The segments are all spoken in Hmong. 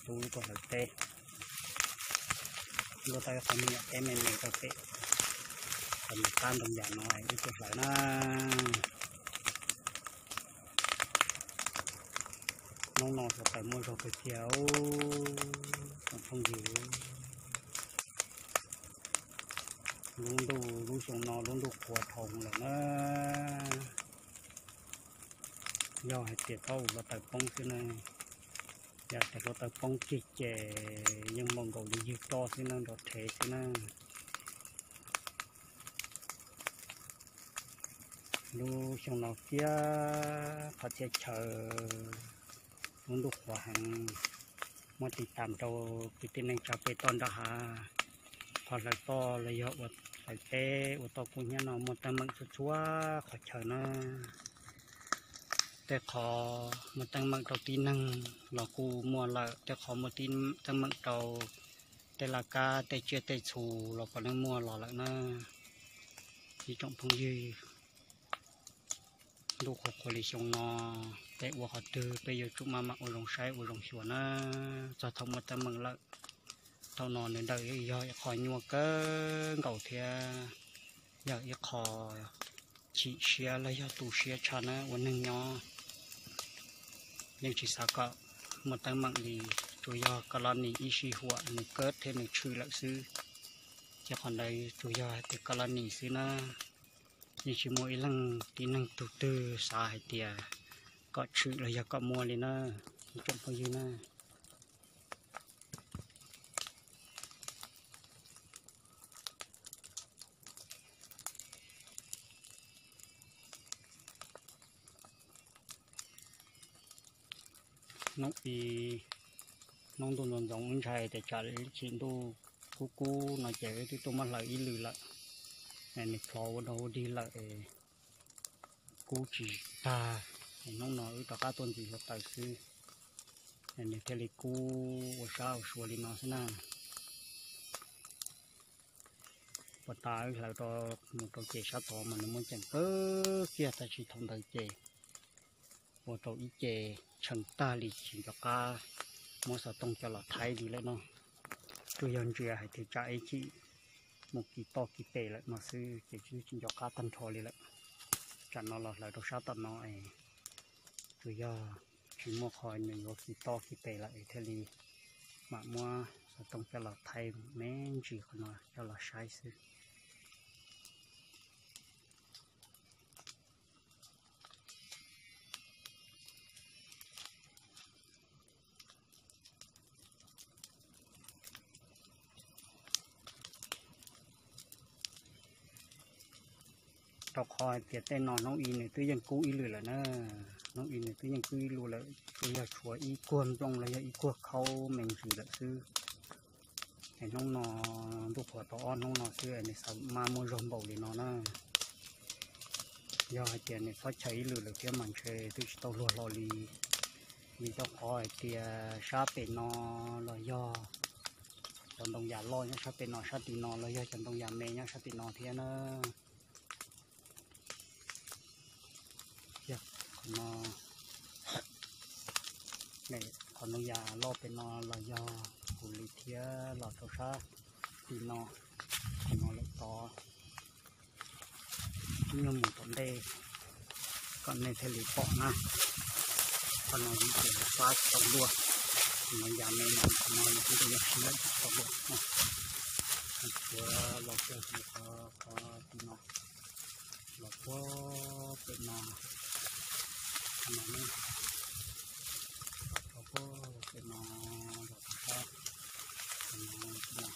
rub ib tug hlawv teb, luaj tau ib qho me nyuam teb me me rau pem, kom nws qab ntoo yam no wb tuaj hlawv na. Hnub no suav taws muaj zog kawg kiag tsoom phooj ywg. Lub ntuj lub xyoo no lub ntuj qhuav dhau lawm na. Yog hais tias txhob ua hluav taws poob xwb na, yog tias hluav taws poob kiag ces yeej muaj nkaus li ywg roj xwb na, nrov rhev xwb na. Lub xyoo no kiag qhov txhia chaw lub ntuj qhuav heev. Muab tiv tam rau kwv tij neej tsa peb toj nram hav, qhov hlawv toj los yog ua hlawv teb ua toj kub hnyiab no muaj teeb meem txhua txhua qhov chaw na. Tej qhov muaj teeb meem rau tib neeg los kuj muaj lawm, tej qhov muaj teeb meem rau tej laj kab tej tsiaj tej txhu los puav leej muaj los lawm na. Ib tsoom phooj ywg, ntuj qhuav qhuav li xyoo no, peb ua qhov twg peb yuav tsum maj mam ua zoo saib ua zoo xyuas na. Txog thaum muaj teeb meem lawm, thaum no nws ntawm yog ib qho nyuaj kawg nkaus thiab yog ib qho chim siab los yog tu siab tshaj na ua neeg nyob. Yeej tsis xav kom muaj teeb meem li, tsuas yog koj los nim ib sij huam nws kab thiab nws tshwm lawm xwb. Ces qhov ntawd tsuas yog hais tias koj los nim xwb na. Yeej tsis muaj ib leej tib neeg tug twg xav hais tias kom tshwm los yog kom muaj li na, ib tsoom phooj ywg na. Hnub i, hnub ntuj ntxoov ntxoov wb ntshai tias tsam ib chim ntuj kub kub no ces wb twb tuaj muab hlawv ib lwm lawm. Nws plhov ua dog ua dig lawm, kub tsis tag. Hnub no wb rov qab tuaj ntxiv hluav taws xwb, nws thiaj li kub ua sab ua sua li no xwb na. Puag ta wb hlawv rau mus rau ces sab tod mas nws muaj ceem kawg kiag, tab sis thaum ntawd ces ua rau ib ce tshee tag li tsis nco qab muab xov tooj coj los thaij li lawm no. Tsuas yog ntsia hais tias tsam ib chim mus kis toj kis tes lawm no xwb ces twb tsis nco qab tag nrho li lawm. Tsam no los hlawv rau sab tom no es tsuas yog tsis muaj qhov nws yuav kis toj kis tes lawm es thiaj li mam muab xov tooj coj los thaij me ntsis qhov no coj los saib xwb. Rau qhov hais tias tej no hnub i nws twb yeej kub ib lwm lawm na. Hnub i nws twb yeej kub ib lwm lawm, tsuas yog tshuav ib kuag nplooj los yog ib kuag khaub me ntsis lawm xwb. Es hnub no ntuj qhuav tau ob hnub no xwb nws xav mas muaj zog npaum li no na. Yog hais tias nws txhob chaw ib lwm lawm thiab mas ntshe twb tsis tau luag hlo li. Vim rau qhov hais tias sab pem no los yog cov ntoo yas loj nyob sab pem no, sab tim no los yog cov ntoo yas me nyob sab tim no thiab na. Qhov no, qhov ntoo yas loj pem no los yog kuv li thiab los rau sab tim no, qhov no lawm tod. Nyuag mus tom ntej kom nej thiaj li pom na. Qhov no vim tias fab tsis tau luaj, qhov no yas me no, qhov no nws kuj yog sib lawm tsis tau luaj. Tshuav los kiag qhov tim no, los puag pem no, qhov no, los puag pem no, los rau sab, qhov no,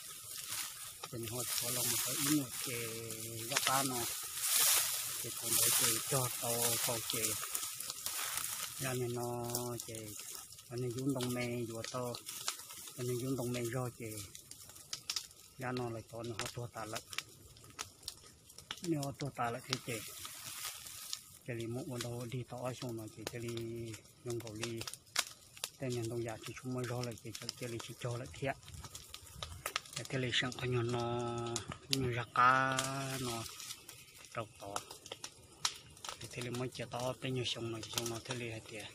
ces nws ho tshuav los mus tau ib nyuag ces zaj qab no, ces thaum ntawd ces cog tau tau ces zaj niag no ces cov niag yub ntoo me yuav tau, cov niag yub ntoo me zog ces zaj no lawm tod nws ho tuag tas lawm. Nws ho tuag tas lawm thiab ces cia li muab ua dog ua dig tau ob xyoo no ces cia li zoo nkaus li tej niag ntoo yas tsis tshua muaj zog lawm ces txawm cia li tsis cog lawm thiab. Ces thiaj li seem qhov nyuag no, nyuag zaj qab no rau tod. Ces thiaj li muab cia tau ob peb nyuag xyoo no ces xyoo no thiaj li hais tias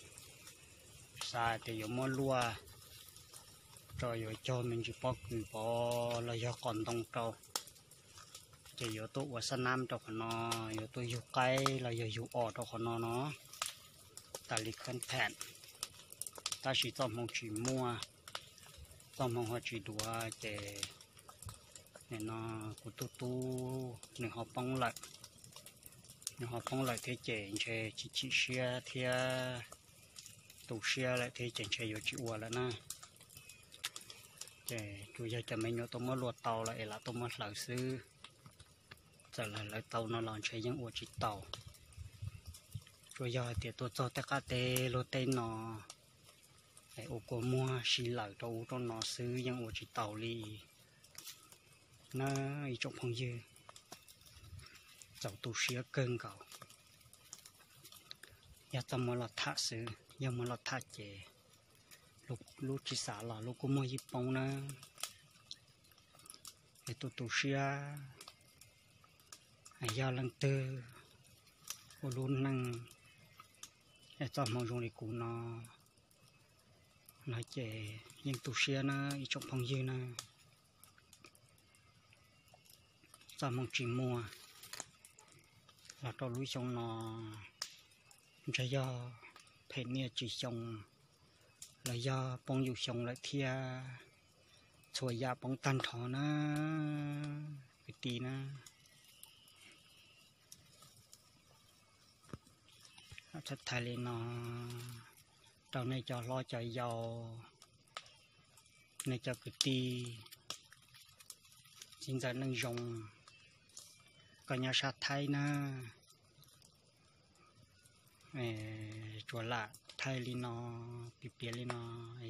xav tias yuav muab luaj rau, yuav cog me ntsis pob kws pov los yog qos ntoo rau, ces yuav tuaj ua xab nab rau qhov no, yuav tuaj yug qaib los yog yug os rau qhov no no, tas li khab thas. Tab sis txoj hmoo tsis muaj, txoj hmoo ho tsis duav ces nim no kuv tus tub nws ho poob lawm, nws ho poob lawm thiab ces ntshe tsis chim siab thiab, tu siab lawm thiab ces ntshe yuav tsis ua lawm na. Ces tsuas yog cov me nyuam tuaj muab luaj tau los es lam tuaj muab hlawv xwb, txawm lam hlawv tau no los ntshe yeej ua tsis tau. Tsuas yog hais tias tuaj txog tej qab teb luag teb no es ua kua muag si lawm rau ub rau no xwb yeej ua tsis tau li na ib tsoom phooj ywg. Txaus tu siab kawg nkaus. Yog txoj muab los tham xwb, yog muab los tham ces lub tsis xav los lub kua muag yeej poob na. Es tu tu siab, yog leej twg ua lub neej es txoj hmoo zoo li kuv no no ces yeej tu siab na ib tsoom phooj ywg na. Txoj hmoo tsis muaj los rau lub xyoo no, ntshe yog phem niaj tsis xyoo los yog poob yus xyoo lawm thiab, txhua yam poob tag nrho na kwv tij na. Txhais thaij li no rau nej cov hlob cov yau, nej cov kwv tij, txiv ntxawm Neej Zoo, koj nyob sab Thaib na, tsuas lam thaij li no, piav piav li no,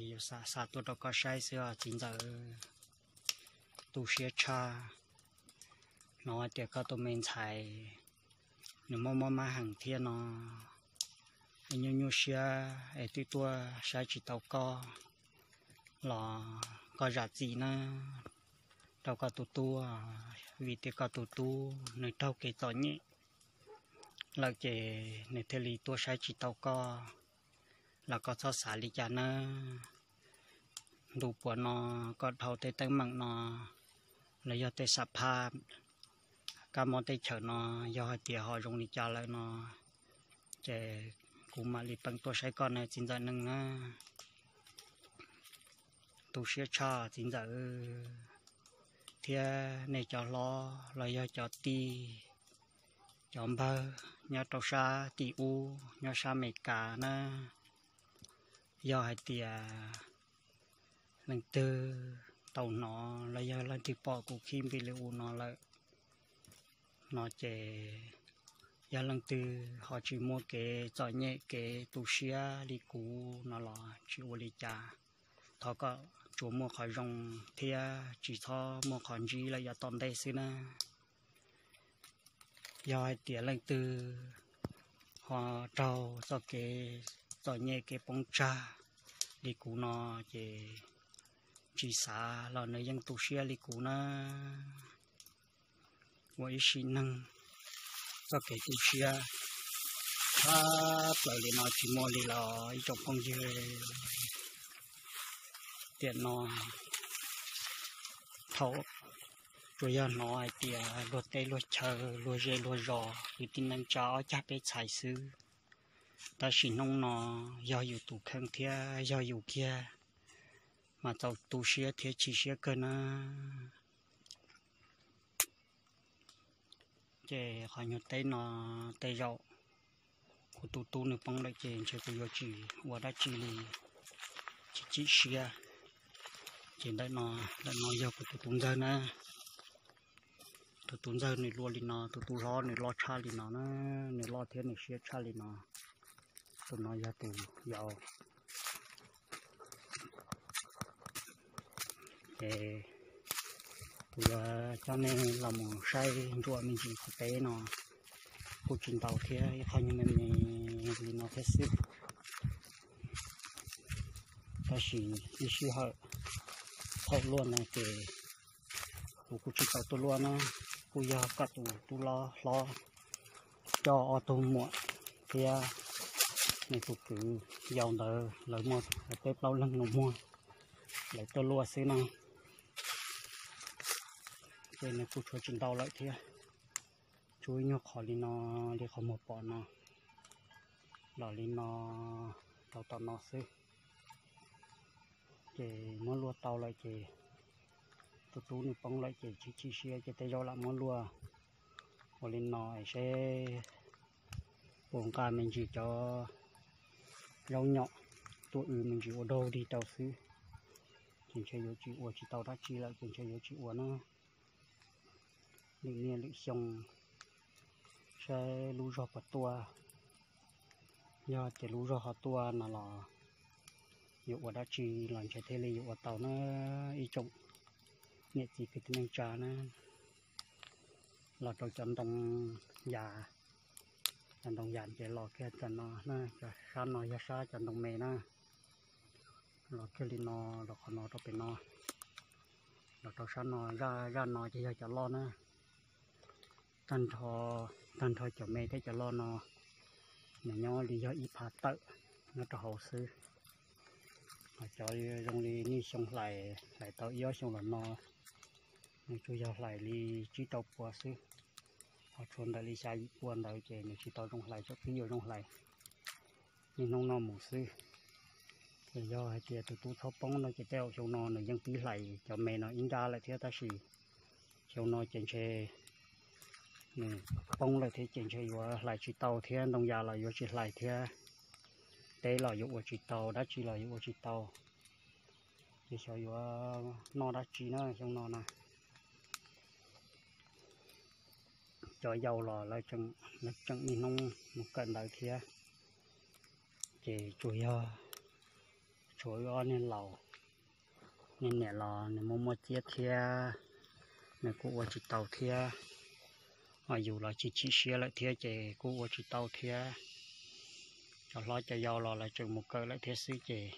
yuav xa xa tuaj rau koj saib xwb os txiv ntxawm. Tu siab tshaj, hnov hais tias koj tus me ntxhais nws mob mob mab heev thiab no, es nyuaj nyuaj siab es twb tuaj saib tsis tau koj los koj zam txim na rau koj tus tub, vim tias koj tus tub nws raug kev txom nyem lawm ces nws thiaj li tuaj saib tsis tau koj, los koj txhob xav li cas nawb. Ntu puas no koj dhau tej teeb meem no los yog tej xam phaj kab mob teb chaws no, yog hais tias ho zoo li cas lawm no ces kuv mam li peem tuaj saib koj na txiv ntxawm Neej na. Tu siab tshaj txiv ntxawm thiab nej cov hlob los yog cov tij cov npawg nyob rau sab tim ub nyob sab Amelikas na. Yog hais tias leej twg tau hnov los yog leej twg pom kuv khib npis li ub no lawm no ces yog leej twg ho tsis muaj kev txom nyem kev tu siab li kuv no los tsis ua li cas, thov kom tsuas muaj qhov zoo thiab tsis txhob muaj qhov ntsib lawm yav tom ntej xwb na. Yog hais tias leej twg ho raug txoj kev txom nyem kev poob tsag li kuv no ces tsis xav los nws yeej tu siab li kuv na. Ua ib sim neej txoj kev tu siab tshaj plaws li no tsis muaj li los ib tsoom phooj ywg. Tiam no thaum tsuas yog hnov hais tias luag teb luag chaw luag zej luag zos kwv tij neej tsa ob cag peb txhais xwb, tab sis hnub no yog yus tus kheej thiab yog yus kiag mas txaus tu siab thiab chim siab kawg na. Ces qhov nyuag teb no tej zaum kuv tus tub nws poob lawm ces ntshe kuv yuav tsis ua dab tsi li, tsis chim siab. Ces ntawm no, ntawm no yog kuv tus tub ntxawg na. Tus tub ntxawg nws luaj li no, tus tub hlob nws loj tshaj li no na, nws loj thiab nws siab tshaj li no. Tus no yog tus yau. Ces kuv yuav coj nej los mus saib ntsuam me ntsis qhov teb no, kuj tsis ntau thiab, ib qho nyuag me me li no thiab xwb. Tab sis ib sij hawm thaum luaj no ces kuv kuj tsis tau tuaj luaj na, kuj yog koj tus tub hlob coj ob tug muam thiab nws tus kwv yau ntawd lawv muaj peb plaub leeg nus muag lawv tuaj luaj xwb no, ces nws kuj tshuav tsis ntau lawm thiab. Tshuav ib nyuag qhov li no, li qhov muag pom no, los li no, tau tom no xwb. Ces muab luaj tau lawm ces tus tub nws poob lawm ces tsis chim siab ces tej zaum lam muab luaj ua li no es seb puas nqa me ntsis cov zaub nyom tuaj w me ntsis ua daug dig rau xwb. Ces ntshe yuav tsis ua tsis tau dab tsi lawm ces ntshe yuav tsis ua na. Lwm niaj lwm xyoo saib lub zog puas tuaj. Yog tias lub zog ho tuaj no los yuav ua dab tsi los ntshe thiaj li yuav ua tau na ib tsoom niam txiv kwv tij neej tsa na. Los rau cov ntoo yas, cov ntoo yas ces los kiag tam no na, cov sab no yog sab cov ntoo me na. Los kiag li no, los qhov no rau pem no, los rau sab no, zaj no ces yog cov loj na. Tag nrho, tag nrho cov me thiab cov loj no, nws nyob li yog ib phav tawm nyob rau hauv xwb. Ho cov zoo li niaj xyoo hlais, hlais tau ib ob xyoo los no, nws tsuas yog hlais li tsib rau pua xwb. Ho tshuav ntawm li xya yim pua ntawd ces nws tsis tau zoo hlais, tseem pib yuav zoo hlais niaj hnub no mus xwb. Ces yog hais tias tus tub txhob poob no ces tej zaum xyoo no nws yeej pib hlais cov me no ib nrab lawm thiab, tab sis xyoo no ces ntshe nws poob lawm thiab ces ntshe yuav hlais tsis tau thiab, ntoo yas los yuav tsis hlais thiab, teb los yuav ua tsis tau, dab tsi los yuav ua tsis tau. Ces xyov yuav noj dab tsi na xyoo no na. Cov yau los lawv tseem niaj hnub mus kawm ntawv thiab, ces tsuas yog tshuav wb ob niag laus, niag niam los nws muaj muaj txiab thiab, nws kuj ua tsis tau thiab. Ho yus los tsis chim siab lawm thiab ces kuj ua tsis tau thiab. Cov hlob cov yau los lawv tseem mus kawm lawm thiab xwb ces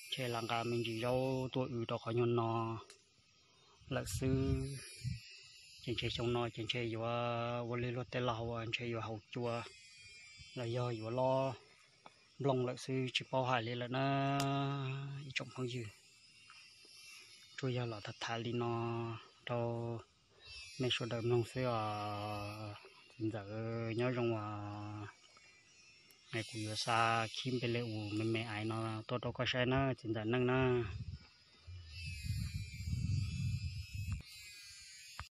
ntshe lam nqa me ntsis zaub tuaj w rau qhov nyuag no lawm xwb. Ces ntshe xyoo no ces ntshe yuav ua li luag tej laug uas ntshe yuav haus cua los yog yuav lob nplooj lawm xwb, tsis paub hais li lawm na ib tsoom phooj ywg. Tsuas yog los tham tham li no rau nej sawv daws mloog xwb os. Txiv ntxawm nyob zoo os. Kuv yuav xa khib npe le u me me ais no tuaj rau koj saib na txiv ntxawm Neej na.